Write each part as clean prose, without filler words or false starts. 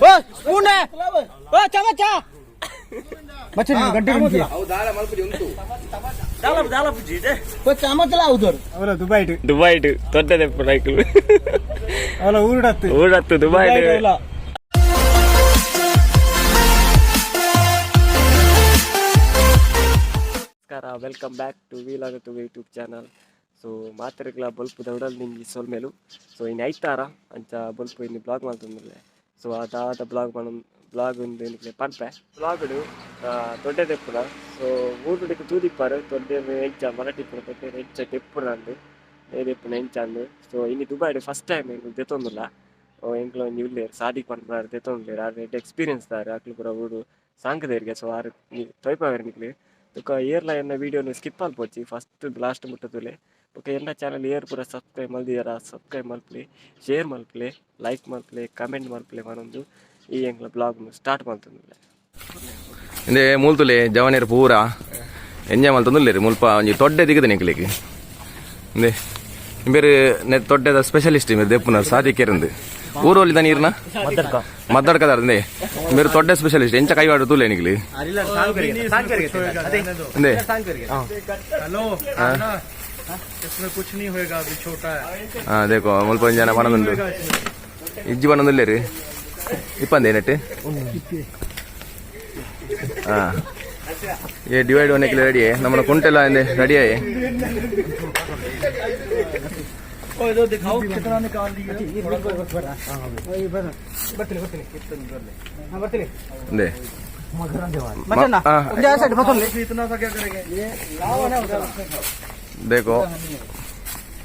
ಓ spoon ಓ ಚಮಚ ಮಚ್ಚ ಗಂಟೆ ಚಮಚಲ ಹೌದು ಅವಲ ದುಬೈಡ್. ದುಬೈಡ್ ದೊಡ್ಡದೆ ರೈಕುಲು. ಅವಲ ಊರುಡತ್ತು. ಊರತ್ತು ದುಬೈಡ್. ಅವಲ. ನಮಸ್ಕಾರ, welcome back to vlog to YouTube channel. So ಮಾತೆರ್ಗ್ಲ ಬೊಲ್ಪುದ ಉಡಲ್ ನಿಂಜಿ ಸೊಲ್ಮೆಲು. ಸೊ ಇನ್ನು ಐತಾರ ಅಂಚ ಬೊಲ್ಪು ಇನ್ನು ಬ್ಲಾಗ್ ಮಲ್ತೊಂದುಲ್ಲೆ. ಸೊ ಅದಾದ ಬ್ಲಾಗ್ ಮನ ಬ್ಲಾಗ್ ಒಂದು ನಿಕ್ಲೆ ಪನ್ಪೆ. ಬ್ಲಾಗ್ಡು ದೊಡ್ಡ ದೆಪ್ಪುನ. ಸೊ ಊರುಡಿಗೆ ತೂದಿಪ್ಪಾರು ದೊಡ್ಡ ಎಂಚ ಮರಟಿಪ್ಪುನ, ದೊಡ್ಡ ಎಂಚ ದೆಪ್ಪುನ ಅಂದು ದೆಪ್ಪುನ ಎಂಚ ಅಂದು. ಸೊ ಇನ್ನು ದುಬೈಡ್ ಫಸ್ಟ್ ಟೈಮ್ ಎಂಕ್ಲು ದೆತ್ತೊಂದುಲ್ಲ. ಎಂಕ್ಲು ಒಂಜಿ ಉಲ್ಲೇರ್ ಸಾದಿಕ್ ಪನ್ಪುನಾರ್ ದೆತ್ತೊಂದುಲ್ಲೇರ್. ಆರ್ ಎಡ್ಡೆ ಎಕ್ಸ್ಪೀರಿಯನ್ಸ್ ದಾರ್, ಅಕ್ಲು ಪೂರ ಊರು ಸಾಂಕದೇರಿಗೆ. ಸೊ ಆರ್ ತೊಯ್ಪವೇರ್ ನಿಕ್ಲು. ಬೊಕ ಏರ್ಲ ಎನ್ನ ವೀಡಿಯೋನು ಸ್ಕಿಪ್ ಮಲ್ಪೊಡ್ಚಿ, ಫಸ್ಟ್ ಲಾಸ್ಟ್ ಮುಟ್ಟ ತೂಲೆ. ಬೊಕ ಎನ್ನ ಚಾನಲ್ ಏರ್ ಪೂರ ಸಬ್ಸ್ಕ್ರೈಬ್ ಮಲ್ದಿಯರ ಸಬ್ಸ್ಕ್ರೈಬ್ ಮಲ್ಪುಲೆ, ಶೇರ್ ಮಲ್ಪುಲೆ, ಲೈಕ್ ಮಲ್ಪುಲೆ, ಕಮೆಂಟ್ ಮಲ್ಪುಲೆ. ಪನೊಂದು ಈ ಎಂಕ್ಲ ಬ್ಲಾಗ್ ಸ್ಟಾರ್ಟ್ ಮಲ್ತೊಂದುಲ್ಲೆ. ಇಂದೆ ಮೂಲ್ತುಲೆ ಜವನೇರ್ ಪೂರ ಎಂಜಾಯ್ ಮಲ್ತೊಂದುಲ್ಲೆರ್. ಮುಲ್ಪ ಒಂಜಿ ತೊಡ್ಡೆ ದಿಗದ ನಿಕ್ಲೆಗ್. ಇಂದೆ ಇಂಬೆರ್ ನೆ ತೊಡ್ಡೆದ ಸ್ಪೆಷಲಿಸ್ಟ್. ಇಂಬೆರ್ ದೆಪ್ಪುನಾರ್ ಸಾದಿಕೆರಂದು. ಊರು ನೀರ್ನ ಮದ್ದಡ್ಕದಾರ. ಇಂದೆ ಇಂಬೆರ್ ತೊಡ್ಡೆ ಸ್ಪೆಷಲಿಸ್ಟ್. ಎಂಚ ಕೈವಾಡು ತೂಲೆ ನಿಕ್ಲೆ ಇಂದೆ. हेलो, इसमें कुछ नहीं होएगा, अभी छोटा है. ಹಾ, ದೇಕೋ ಮುಲ್ಪ ಒಂಜಿ ಜನ ಪನೊಂದುಂಡು. ಇಜ್ಜಿ ಪನೊಂದುಲ್ಲೆರ್. ಇಪ್ಪಂದೆ ನೆಟ್. ಹಾ, ये डिवाइड होने के लिए रेडी है. नम्मನ ಕುಂಟೆಲ್ಲ ರೆಡಿ ಆಯೆ. ओ इधर दिखाओ, कितना निकाल दिया? ಇಂದೆ. ಮಚ್ಚಣ್ಣ. ಹಾ. ಒಂದೇ ಸೈಡ್ ಬತ್ತೊಂದು. इतना सा क्या करेंगे? ದೇಕೋ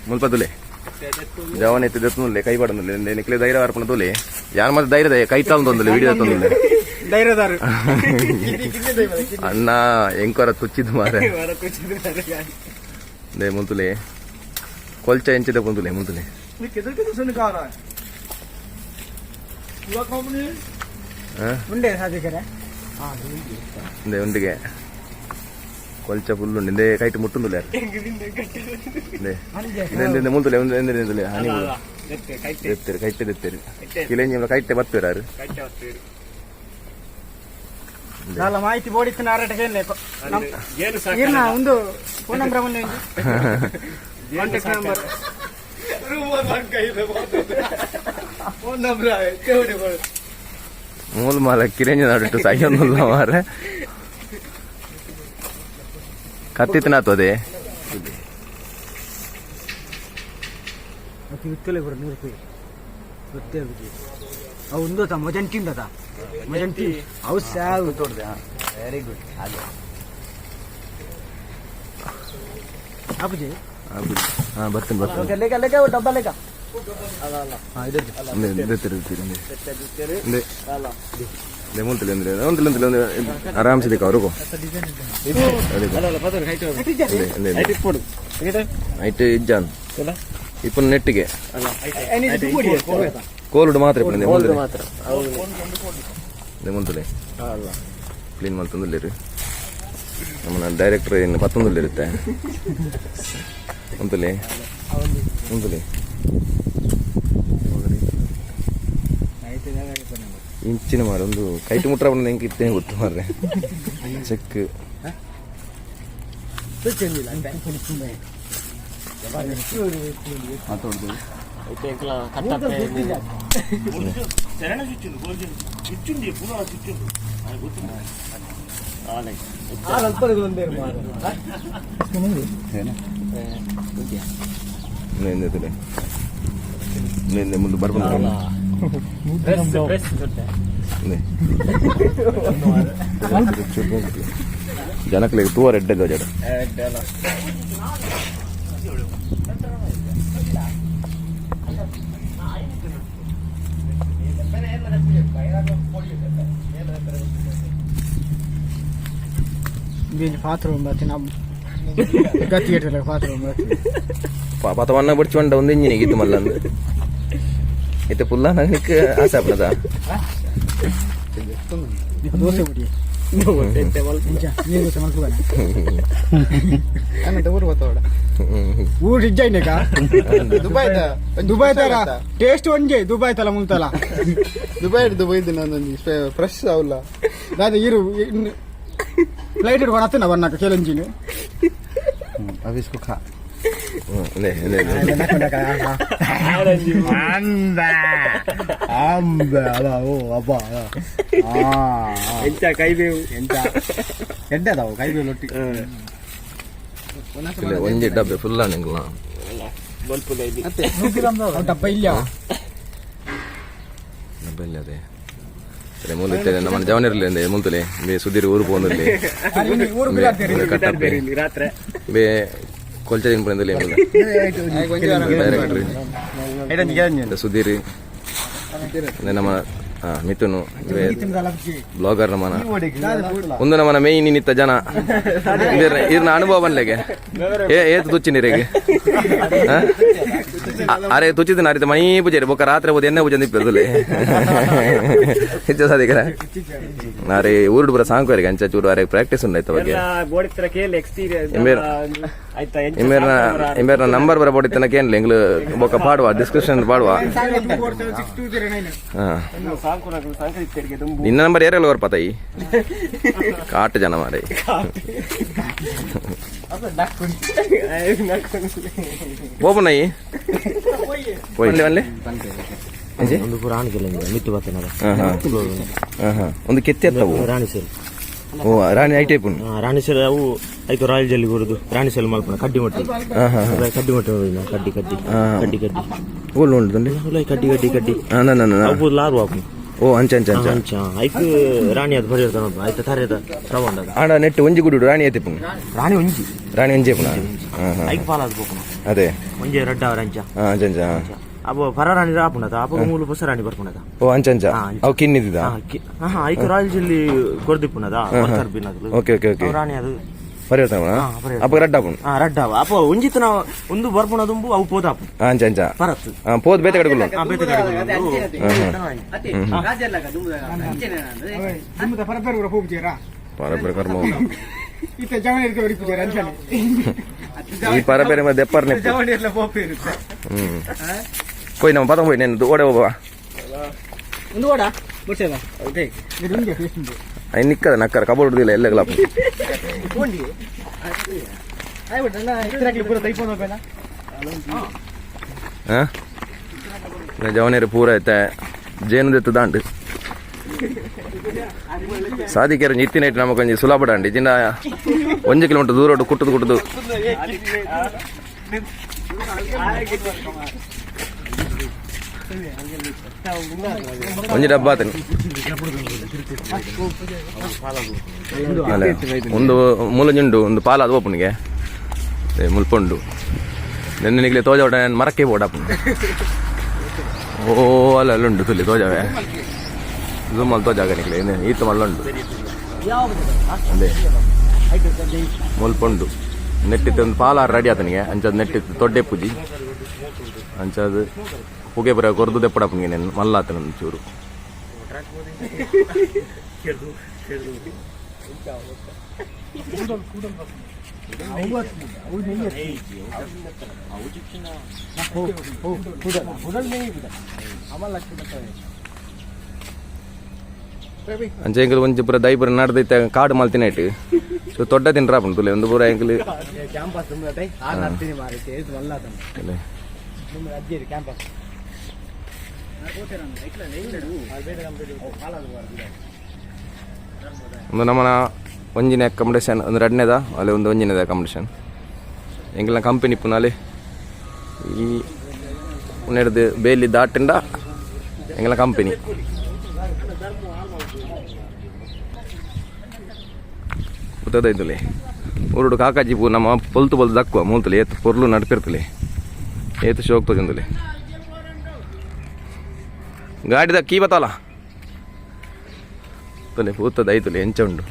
ಮುಲ್ಪ ತುಲೆ ಜವನ್ ಎತ್ತಿ ದೆತ್ತುನುಲ್ಲೆ, ಕೈ ಪಡೊಂದುಲ್ಲೆ. ನಿಕ್ಲೆ ಧೈರ್ಯ ಬರ್ಪುನ ತುಲೆ. ಯಾನ್ ಮತ್ತೆ ಧೈರ್ಯದ ಕೈ ತಾಲ್ದೊಂದುಲ್ಲೆ, ವಿಡಿಯೋ ತಂದುಲ್ಲೆ. ಧೈರ್ಯದಾರು. ಅಣ್ಣ ಎಂಕೊರ ತುಚ್ಚಿದ್ದು ಮಾರೆ. ದೇ ಮುಂತುಲೆ ಕೊಲ್ಚ ಎಂಚಿದ ಪುಂತುಲೆ ಮುಂತುಲೆ. ये किधर किधर से निकाल रहा है? पूरा कंपनी. ಉಂಡೆ ಸಾಧಿಕರೆ. ಇಂದೆ ಉಂಡಿಗೆ ಕೊಲ್ಚ ಫುಲ್ ಉಂಡು. ಇಂದೆ ಕೈಟ್ ಮುಟ್ಟುಂದುಲ್ಲೆ. ಇಂದೆ ಇಂದೆ ಇಂದೆ ಮುಂತುಲೆ ಇಂದೆ ಇಂದೆ ಇಂದೆ ಹನಿ ದೆತ್ತೆರು, ಕೈಟೆ ದೆತ್ತೆರು. ಕಿಲೆಂಜಿ ಕೈಟೆ ಬತ್ತುವೆರಾರು. చాలా ಮಾಹಿತಿ ಬೋಡಿತ್ತು ನಾರಾಟಕ್ಕೆ. ಇರ್ನ ಒಂದು ಫೋನ್ ನಂಬರ್ ಒಂದು, ಕಾಂಟ್ಯಾಕ್ಟ್ ನಂಬರ್. फोन नंबर है केवड़े पर. ಮೂಲ ಮಾಲ ಕಿರೆಂಜಿ ನಡುಟ್ಟು ಸೈಯೊಂದುಲ್ಲ ಮಾರೆ. ಕತ್ತಿತ್ತನಾತು ಅದೇ. ಅತಿ ವಿತ್ತಲೆ ಬರ 100 ರೂಪಾಯಿ ಗೊತ್ತೇ ಆಗುದು. ಅವು ಒಂದು ತ ಮೊಜಂಟಿ ಉಂಟದ, ಮೊಜಂಟಿ ಅವು ಸಾವು. ವೆರಿ ಗುಡ್, ಹಾಗೆ. ಆಪುಜಿ. ಹಾ, ಬರ್ತೀನಿ ಬರ್ತೀನಿ. ಲೇಕ ಲೇಕ ಡಬ್ಬ ಲೇಕ. ಇಂದೆ ದೆತ್ತೆರು ದೆತ್ತೆರು. ಇಂದೆ ಇಂದೆ ಇಂದೆ ಮುಂತಲೆ ಅಂದ್ರೆ ಒಂತಲೆ ಒಂತಲೆ ಒಂದು ಆರಾಮ್ಸೆ ದಿಕ್ಕ ಅವ್ರಿಗೂ. ಇಂದೆ ಇಂದೆ ಐಟ್ ಇಜ್ಜಾನ್ ಇಪ್ಪು ನೆಟ್ಟಿಗೆ ಕೋಲುಡು ಮಾತ್ರ ಇಪ್ಪು. ಇಂದೆ ಮುಂತಲೆ. ಮಾತ್ರ. ಇಂದೆ ಮುಂತಲೆ ಕ್ಲೀನ್ ಮಲ್ತೊಂದುಲ್ಲೆರ್. ನಮ್ಮನ ಡೈರೆಕ್ಟರ್ ಇನ್ನು ಪತ್ತೊಂದುಲ್ಲೆರುತ್ತೆ. ಮುಂತಲೆ ಮುಂತಲೆ ಇಂಚಿನ ಮಾರ ಒಂದು ಕೈಟ್ ಮುಟ್ರ ಬಂದು ಹೆಂಗೆ ಇತ್ತೇ ಗೊತ್ತು ಮಾರ್ರೆ. ಚೆಕ್. ಐತೆ ಎಂಕ್ಲ ಕಟ್ಟಪ್ಪೆ. ಇಂದೆ ಇಂದೆ ಮುಂದೆ ಬರ್ಕೊಂಡು. ಪ್ರೆಸ್ ಪ್ರೆಸ್ ದೊಡ್ಡ. ಜನಕ್ಲೆಗ್ ತೂವರ್ ಎಡ್ಡೆ ಜಡ. ಇಂಜಿ ಪಾತ್ರ ಬತ್ತಿ ನಾವು ಗತಿ ಇಟ್ಟಿಲ್ಲ ಪಾತ್ರ ಬತ್ತಿ. ಪತವನ್ನ ಬಡ್ಚಿ ಒಂಡ ಒಂದು ಇಂಜಿನಿಗೆ ಇತ್ತು ಮಲ್ಲಂದು. ಇತ್ತೆ ಪುಲ್ಲ ನಂಗೆ ಆಸೆ ಆಪನದ. ದೋಸೆ ಬಿಡಿ. ಊರು ಇಜ್ಜ ಇನ್ನಕ ದುಬೈ ದುಬೈ ತರ ಟೇಸ್ಟ್ ಒಂಜೆ ದುಬೈ ತಲ ಮುಂತಲ. ದುಬೈ ದುಬೈ ಒಂಜಿ ಫ್ರೆಶ್ ಅವಲ್ಲ. ದಾದ ಇರು, ಫ್ಲೈಟ್ ಇಟ್ಕೊಂಡು ಹತ್ತನ ಬನ್ನಕ ಕೆಲಂಜಿನ. अब इसको खा. ಇಂದೆ ಇಂದೆ ಎಂಚ ಕೈಬೇವು? ಎಂತ ಎಡ್ಡೆ ಅದಾವು ಕೈ ಲೊಟ್ಟಿ. ಇಲ್ಲ, ಒಂಜಿ ಡಬ್ಬೆ ಫುಲ್ ಆಂಡ್ ಬಲ್ಪುದ ಇಲ್ಲಿ. ಅವು ಡಬ್ಬ ಇಲ್ಲ. ಡಬ್ಬೆ ಇಲ್ಲ, ಅದೇ ಸರಿ. ಮೂಲ ಇತ್ತೆ ನಮ್ಮ ಜವನಿರ್ಲಿ ಅಂದೆ ಮುಲ್ತಲೆ ಬೇ ಸುಧೀರ್ ಊರು ಪೋಂದಿರ್ಲಿ. ಊರು ಬಿಡಾಡ್ತೀರಿ. ಕಟ್ಟಪ್ಪೆ. ಇಲ್ಲಿ ರಾತ್ರಿ. ಬೇ ಕೊಲ್ಚ ದಿನ ಪಂದಲೆ ಡೈರೆಕ್ಟರ್ ಸುಧೀರ್ ಅಂದ್ರೆ ನಮ್ಮ ಮಿಥುನು ಬ್ಲಾಗರ್ ನಮ್ಮನ ಒಂದು ನಮ್ಮನ ಮೇಯ್ನ್ ನಿತ್ತ ಜನ ಇರ್ನ ಅನುಭವ ಬನ್ಲೆಗೆ ಏ ಏತು ತುಚ್ಚಿ ನೀರಿಗೆ ಅರೆ ತುಚ್ಚಿದ ಅರಿತ ಮೈ ಪೂಜೆ ಬೊಕ್ಕ ರಾತ್ರಿ ಹೋದ ಎಣ್ಣೆ ಪೂಜೆ ನಿಪ್ಪಿರ್ದುಲೆ ಹೆಚ್ಚು ಸಾಧಿಕರ ಅರೆ ಊರುಡು ಪೂರ ಸಾಂಕುವರಿಗೆ ಅಂಚ ಚೂರು ಅರೆ ಪ್ರಾಕ್ಟೀಸ್ ಉಂಡಾಯ್ತು ಬಗ್ಗೆ. ಬೋಡಿತ್ರ ಕೇಳಿ ಎಕ್ಸ್ಪೀರಿಯನ್ಸ್. ಆಯ್ತಾ? ಇಂಬೇರ್ನ ಇಂಬೇರ್ನ ನಂಬರ್ ಬರ ಬೋಡಿತ್ತನ ಕೇನ್ಲೆ ಎಂಗ್ಲು ಬೊಕ್ಕ ಪಾಡುವ ಡಿಸ್ಕ್ರಿಪ್ಷನ್ ಪಾಡುವ. 2476209. ಹಾ. ಸಾಂಕುನಗಳು ಸಾಂಕರಿತ್ತರಿಗೆ ದುಂಬು. ನಿನ್ನ ನಂಬರ್ ಏರೆಲ್ಲ ಬರ್ಪಾತಾಯಿ ಕಾಟು ಜನ ಮಾರೆ. ಬೋಪನಯ್ಯಿ ಒನ್ಲೆ ಒನ್ಲೆ. ಒಂದು ಪೂರ ಆಣ್ ಕೆಲಂಜಿ ಮಿತ್ತು ಬತ್ತನದ. ಒಂದು ಕೆತ್ತಿ ಅತ್ತವು. ರಾಣಿ ಸೆಲ್. ಓ, Rani I type. Rani cell ಅವು ಐಕು ರಾಯಲ್ ಜಲ್ಲಿ ಕೊಡುದು ರಾಣಿ ಸೆಲ್ ಮಲ್ಪನ ಕಡ್ಡಿ ಮೊಟ್ಟಿ ಕಡ್ಡಿ ಮೊಟ್ಟೆ ಹೋಯ್ನ ಕಡ್ಡಿ ಕಡ್ಡಿ ಕಡ್ಡಿ ಕಡ್ಡಿ. ಓಲ್ ಉಂಡು. ಉಲಾಯಿ ಕಡ್ಡಿ ಕಡ್ಡಿ ಕಡ್ಡಿ. ನನ್ನ. ಅವು ಲಾರು ಆಪುನು. ಓ, ಅಂಚ ಅಂಚ ಅಂಚ. ಅಂಚ ಐಕ್ ರಾಣಿ ಅದು ಬರಿ ಆಯ್ತು ತರೇದ ಶ್ರವಣ. ಆಂಡ ನೆಟ್ ಒಂಜಿ ಗುಡು ರಾಣಿ ಐತಿಪ್ಪು. ರಾಣಿ ಒಂಜಿ. ರಾಣಿ ಒಂಜಿ ಪುನ. ಐಕ್ ಪಾಲಾದ್ ಪೋಪುನ. ಅದೇ. ಒಂಜಿ ರಡ್ಡ ಅವರ ಅಂಚ. ಅಂಚ ಅಂಚ. ಅಪ್ಪ ಪರ ರಾಣಿ ಆಪುನದ ಅಪ್ಪ ಮೂಲು ಹೊಸ ರಾಣಿ ಬರ್ಪುನದ. ಓ, ಅಂಚ ಅಂಚ. ಅವು ಕಿನ್ನಿದ್ದ. ಹಾ, ಐಕ್ ರಾಯಲ್ ಜಿಲ್ಲಿ ಕೊರ್ದಿಪ್ಪುನದ ವರ್ಕರ್ ಬಿನ್ನದು. Okay okay okay. ರಾಣಿ ಅದು. ಪರಿವರ್ತನೆ. ಅಪ್ಪ ರಡ್ಡ ಆಪುಂಡು. ಹಾ, ರಡ್ಡ ಅಪ್ಪ ಒಂಜಿತ್ ನಾವು ಒಂದು ಬರ್ಪುನದುಂಬು ಅವು ಪೋದಾಪು. ಅಂಚ ಅಂಚ. ಪರತ್ತು. ಪೋದ್ ಬೇತೆ ಕಡೆಗುಲ್ಲ. ಬೇತೆ ಕಡೆಗುಲ್ಲ. ದುಮ್ಮದ ಪರಪೇರು ಕೂಡ ಹೋಗ್ತೀರಾ? ಪರಪೇರು ಕರ್ಮ. ಇತ್ತ ಜವನ ಇರ್ಕೆ ಹೊಡಿಪುಜಾರ ಅಂಚನೆ. ಈ ಪರಪೇರೆ ಮತ್ತೆ ದೆಪ್ಪರ್ನೆ. ಜವನಿರ್ಲ ಪೋಪೇರು. ಹೋಯ್ ನಮ್ಮ ಪತಂಗ್ ಹೋಯ್ ನೇನು ಓಡೆ ಹೋಗುವ. ಒಂದು ಓಡ ಮುಟ್ಸದ ಇದು ಉಂಡೆ ಟೇಸ್ಟ್ ಉಂಟು. ಐನ್ ನಿಕ್ಕದ ನಕ್ಕರ ಕಬೋರ್ಡ್ ಹಿಡ್ದಿಲ್ಲ ಎಲ್ಲ ಗ್ಲಾಪ್. ಪೂರ ತೈಪೋದ ಬೇಡ. ಹಾ, ಜವನೇರು ಪೂರ ಐತೆ ಜೇನುದೆತ್ತು ದಾಂಡು ಸಾಧಿಕೆರೆ ಇತ್ತಿನ ಇಟ್ಟು ನಮಗೊಂಜಿ ಒಂಜಿ ಸುಲಭ ದಾಂಡು ಇಜಿಂಡ 1 ಕಿಲೋಮೀಟರ್ ದೂರ ಕುಟ್ಟುದು ಕುಟ್ಟುದು. ಒಂಜಿ ಡಬ್ಬ ಆತನಿ ಅಲ್ಲ ಒಂದು ಮೂಲಂಜುಂಡು ಒಂದು ಪಾಲ ಅದು ಓಪನ್ಗೆ ಮುಲ್ಪುಂಡು ನೆನ್ನೆ ನಿಗ್ಲೆ ತೋಜ ಮರಕ್ಕೆ ಬೋಡಪ್ಪ. ಓ, ಅಲ್ಲ ಅಲ್ಲುಂಡು ತುಲಿ ತೋಜಾವೆ ಝೂಮ್ ಅಲ್ಲಿ ತೋಜಾಗ ನಿಕ್ಲೆ ಈತ ಮಲ್ಲುಂಡು ಅದೇ ಮುಲ್ಪುಂಡು ನೆಟ್ಟಿತ್ತು ಒಂದು ಪಾಲ ರೆಡಿ ಆತನಿಗೆ ಅಂಚದ ನೆಟ್ಟಿತ್ತು ತೊಡ್ಡೆ ಪೂಜಿ ಅಂಚದು ಪುಗೆ ಬರ ಕೊರ್ದು ದೆಪ್ಪಡಪ್ಪನಿಗೆ ನೆನ್ ಮಲ್ಲ ಆತನ ಚೂರು. ಅಂಚ ಎಂಕಲ್ ಒಂಜಿ ಪೂರ ದೈ ಪೂರ ನಡ್ದೈತೆ ಕಾಡು ಮಲ್ತಿನ ಇಟ್ಟು ಸೊ ದೊಡ್ಡ ತಿನ್ರಾಪುಂಡು ತುಲೆ ಒಂದು ಪೂರ ಎಂಕಲ್. ಕ್ಯಾಂಪಸ್ ತುಂಬ ಆರು ನಡ್ತೀನಿ ಮಾರೈತೆ ಮಲ್ಲ. ಅಲ್ಲೇ. ತುಂಬ ಅಜ್ಜಿ ಕ್ಯಾಂಪಸ್. ಒಂದು ನಮ್ಮನ ಒಂಜಿನ ಅಕಾಮಡೇಷನ್ ಒಂದು ರಡ್ನೇದ ಅಲ್ಲಿ ಒಂದು ಒಂಜಿನದ ಅಕಾಮಡೇಷನ್ ಎಂಕಲ್ನ ಕಂಪನಿ ಪುನಾಲೆ ಈ ಉನ್ನೆಡ್ದು ಬೇಲಿ ದಾಟಿಂಡ ಎಂಕಲ್ನ ಕಂಪನಿ ಉತ್ತದೈತುಲೆ ಊರುಡು ಕಾಕಾಜಿ ಪೂ ನಮ್ಮ ಪೊಲ್ತು ಪೊಲ್ತು ದಕ್ಕುವ ಮೂಲ್ತಲೆ ಏತ್ ಪೊರ್ಲು ನಡ್ಪಿರ್ತಲೆ ಏತ್ ಶೋಕ್ ತೋಜೊಂದುಲೆ ಗಾಡಿದ ಕೀ ಬತ್ತಾಲ ತುಲೆ ಪೂತದ ಐತುಲೆ ಎಂಚ ಉಂಡು.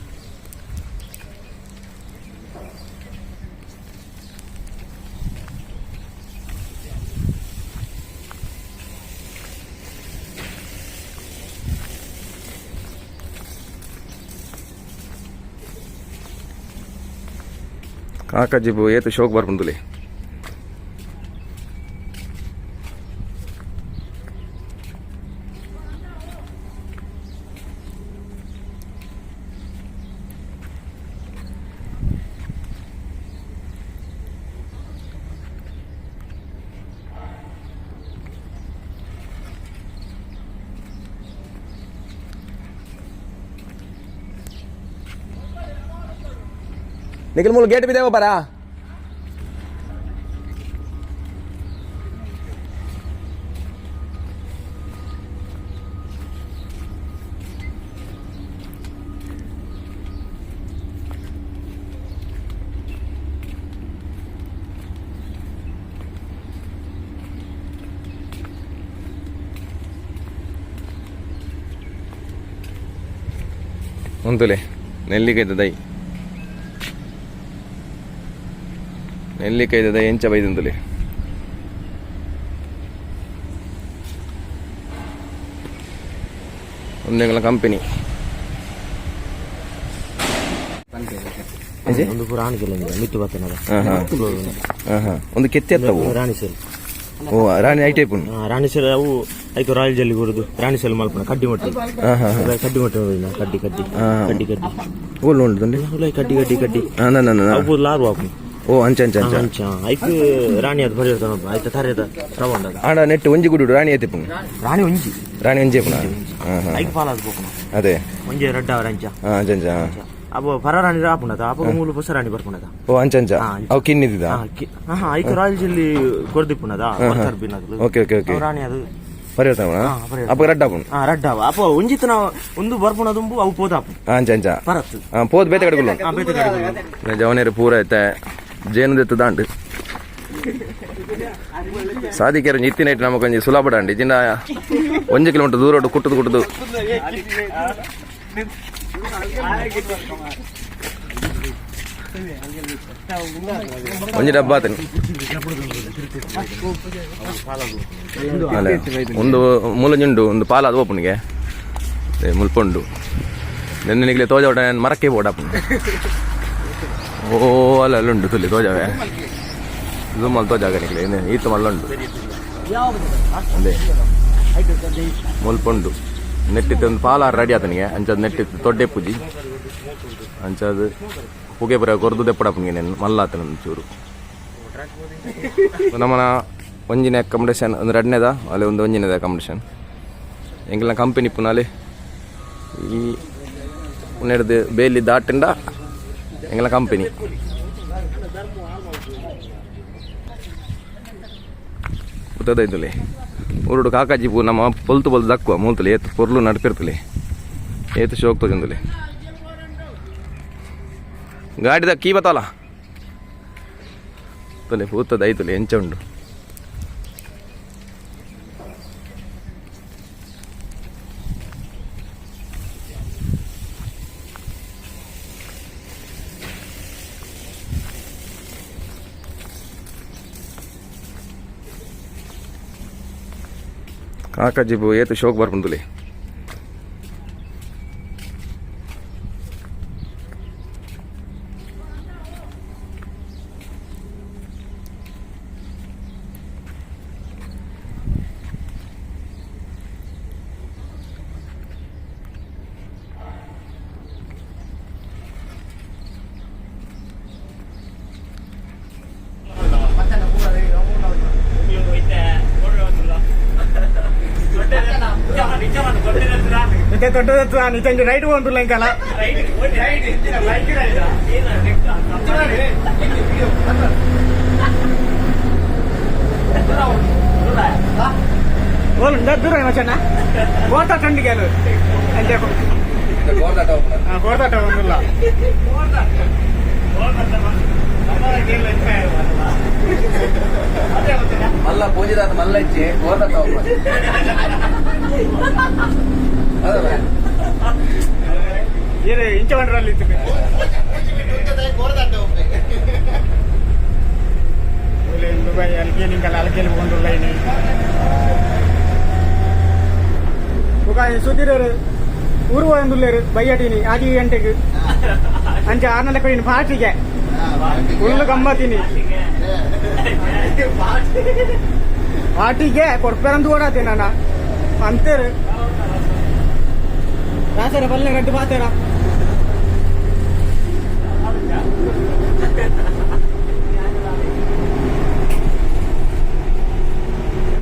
ಕಾಕಜ್ಜಿಬು ಏತು ಶೋಕ್ ಬರ್ಪುಂಡುಲೆ. ನಿಖಿಲ್ ಮೂಲ ಗೇಟ್ ಬಿದ್ದೇವ ಬರಾ. ಉಂತುಲೆ ನೆಲ್ಲಿಕಾಯ್ದ ದೈ, ನೆಲ್ಲಿಕಾಯ್ದ ದೈ ಎಂಚ ಬೈದುಂತುಲೆ. ಒಂದೆಂಗಲ ಕಂಪನಿ. ಒಂದು ಪೂರ ರಾಣಿ ಸೆಲ್ ಮಿತ್ತು ಬತ್ತನದ. ಒಂದು ಕೆತ್ತಿ ಎತ್ತವು. ರಾಣಿ ಸೆಲ್. ಓ Rani I type. Rani cell ಅವು ಐಕ್ ರಾಯಲ್ ಜಲ್ಲಿ ಕೊಡುದು ರಾಣಿ ಸೆಲ್ ಮಲ್ಪನ ಕಡ್ಡಿ ಮೊಟ್ಟೆ ಕಡ್ಡಿ ಮೊಟ್ಟೆ ಕಡ್ಡಿ ಕಡ್ಡಿ ಕಡ್ಡಿ ಕಡ್ಡಿ. ಓಲ್ ಉಂಟು. ಉಲಾಯಿ ಕಡ್ಡಿ ಕಡ್ಡಿ ಕಡ್ಡಿ. ನನ್ನ. ಅವು ಲಾರು ಆಪುಂಡು. ಓ ಅಂಚ ಅಂಚ ಅಂಚ. ಅಂಚ ಐಕ್ ರಾಣಿ ಅದು ಬರಿರ್ತದ ಐತ ತರೇದ ರವಂಡ. ಆಂಡ ನೆಟ್ ಒಂಜಿ ಗುಡು ರಾಣಿ ಎತ್ತಿಪ್ಪುಂಡು. ರಾಣಿ ಒಂಜಿ. ರಾಣಿ ಒಂಜಿ ಪುನ. ಐಕ್ ಪಾಲಾದ್ ಪೋಪುನ. ಅದೇ. ಒಂಜಿ ರಡ್ಡ ಅವರ ಅಂಚ. ಅಂಚ ಅಂಚ. ಅಪ್ಪ ಪರ ರಾಣಿ ಆಪುಂಡದ ಅಪಗ ಮೂಲು ಹೊಸ ರಾಣಿ ಬರ್ಪುಂಡದ. ಓ ಅಂಚ ಅಂಚ. ಅವು ಕಿನ್ನಿದ್ದ. ಐಕ್ ರಾಯಲ್ ಜಿಲ್ಲಿ ಕೊರ್ದಿಪ್ಪುನದ ವರ್ಕರ್ ಬಿನ್ನದು. Okay okay okay. ರಾಣಿ ಅದು. ಪರಿವರ್ತನೆ. ಅಪ್ಪ ರಡ್ಡ ಆಪುಂಡು. ರಡ್ಡ ಅಪ್ಪ ಒಂಜಿತನ ಒಂದು ಬರ್ಪುನ ದುಂಬು ಅವು ಪೋದಾಪು. ಅಂಚ ಅಂಚ. ಪರತ್ತು. ಪೋದ್ ಬೇತೆ ಕಡೆಗುಲ್ಲ. ಬೇತೆ ಕಡೆಗುಲ್ಲ. ಜವನೇರು ಪೂರ ಐತೆ ಜೇನು ದೆತ್ತು ದಾಂಡು ಸಾದಿಕೆರೆ ಇತ್ತಿನ ನೈಟ್ ನಮಕ್ ಒಂಜಿ ಸುಲಭ ದಾಂಡು ಇಜಿಂಡ 1 ಕಿಲೋಮೀಟರ್ ದೂರ ಕುಟ್ಟುದು ಕುಟ್ಟುದು. ಒಂಜಿ ಡಬ್ಬ ಆತನಿ ಅಲ್ಲ ಒಂದು ಮೂಲಂಜುಂಡು ಒಂದು ಪಾಲ ಅದು ಓಪನ್ಗೆ ಮುಲ್ಪುಂಡು ನೆನ್ನೆ ನಿಗ್ಲೆ ತೋಜ ಮರಕ್ಕೆ ಬೋಡಪ್ಪ. ಓ ಅಲ್ಲ ಅಲ್ಲುಂಡು ತುಲಿ ತೋಜಾವೆ ಝೂಮ್ ಅಲ್ಲಿ ತೋಜಾಗ ನಿಗ್ಲೆ ಈತ ಮಲ್ಲುಂಡು ಅದೇ ಮುಲ್ಪುಂಡು ನೆಟ್ಟಿತ್ತು ಒಂದು ಪಾಲ ರೆಡಿ ಆತನಿಗೆ ಅಂಚದ ನೆಟ್ಟಿತ್ತು ತೊಡ್ಡೆ ಪೂಜಿ ಅಂಚದು ಪುಗೆ ಪುರ ಕೊರ್ದು ದೆಪ್ಪಡಪ್ಪನಿಗೆ ನೆನ್ ಮಲ್ಲ ಆತನ ಒಂಚೂರು. ನಮ್ಮನ ಒಂಜಿನ ಅಕಾಮಡೇಷನ್ ಒಂದು ಎರಡನೇದ ಅಲ್ಲಿ ಒಂದು ಒಂಜಿನದ ಅಕಾಮಡೇಷನ್ ಎಂಕಲ್ನ ಕಂಪನಿ ಪುನಾಲೆ ಈ ಉನ್ನೆಡ್ದು ಬೇಲಿ ದಾಟಿಂಡ ಎಂಕಲ್ನ ಕಂಪನಿ ಉತ್ತದೈತುಲೆ ಊರುಡು ಕಾಕಾಜಿ ಪೂ ನಮ್ಮ ಪೊಲ್ತು ಪೊಲ್ತು ದಕ್ಕುವ ಮೂಲ್ತಲೆ ಏತ್ ಪೊರ್ಲು ನಡ್ಪಿರ್ತಲೆ ಏತ್ ಶೋಕ್ ತೋಜೊಂದುಲೆ. ಗಾಡಿದ ಕೀ ಬತ್ತಲ್ಲ ತುಲೆ ಪೂತದ ಐತುಲೆ ಎಂಚ ಉಂಡು. ಕಾಕಾಜಿ ಪೂ ಏತ್ ಶೋಕ್ ಬರ್ಪುಂಡುಲೆ. ನಿಜ ರೈಟ್ ಹೋಗುಲ್ಲ ಇಂಕಲ್ಲ. ದೂರ ಮಚ್ಚಣ್ಣ ಕೋರ್ತಾ ತಂಡಿಗೆ ಅಂಚೆ ಕೋರ್ತಾಟ ಒಂದಿಲ್ಲ. ಮಲ್ಲ ಪೂಜಿದಾತ ಮಲ್ಲ ಇಚ್ಚಿ ಕೋರ್ದಾಟ. ಏನೇ ಇಂಚ ಬಂಡ್ರಲ್ಲಿ ಇತ್ತು ಅಲ್ಗೇಲಿ ಅಲ್ಗೇಲಿ ಹೋಗೊಂಡುಲ್ಲ. ఒక ಸುಧೀರರು ಊರು ಒಂದುಲ್ಲೇರು ಬೈಯಟಿನಿ ಆದಿ ಗಂಟೆಗೆ ಅಂಚ ಆರ್ನಲ್ಲ ಕೊಡಿನ ಪಾರ್ಟಿಗೆ. ಫುಲ್ ಗಮ್ಮತ್ತಿನಿ. ಪಾರ್ಟಿಗೆ ಕೊಡ್ಪೇರಂದು ಓಡಾತೆ ನಾನ ಅಂತೇರು. ರಾಸರ ಬಲ್ಲೆ ಗಡ್ಡು ಪಾತೇರ.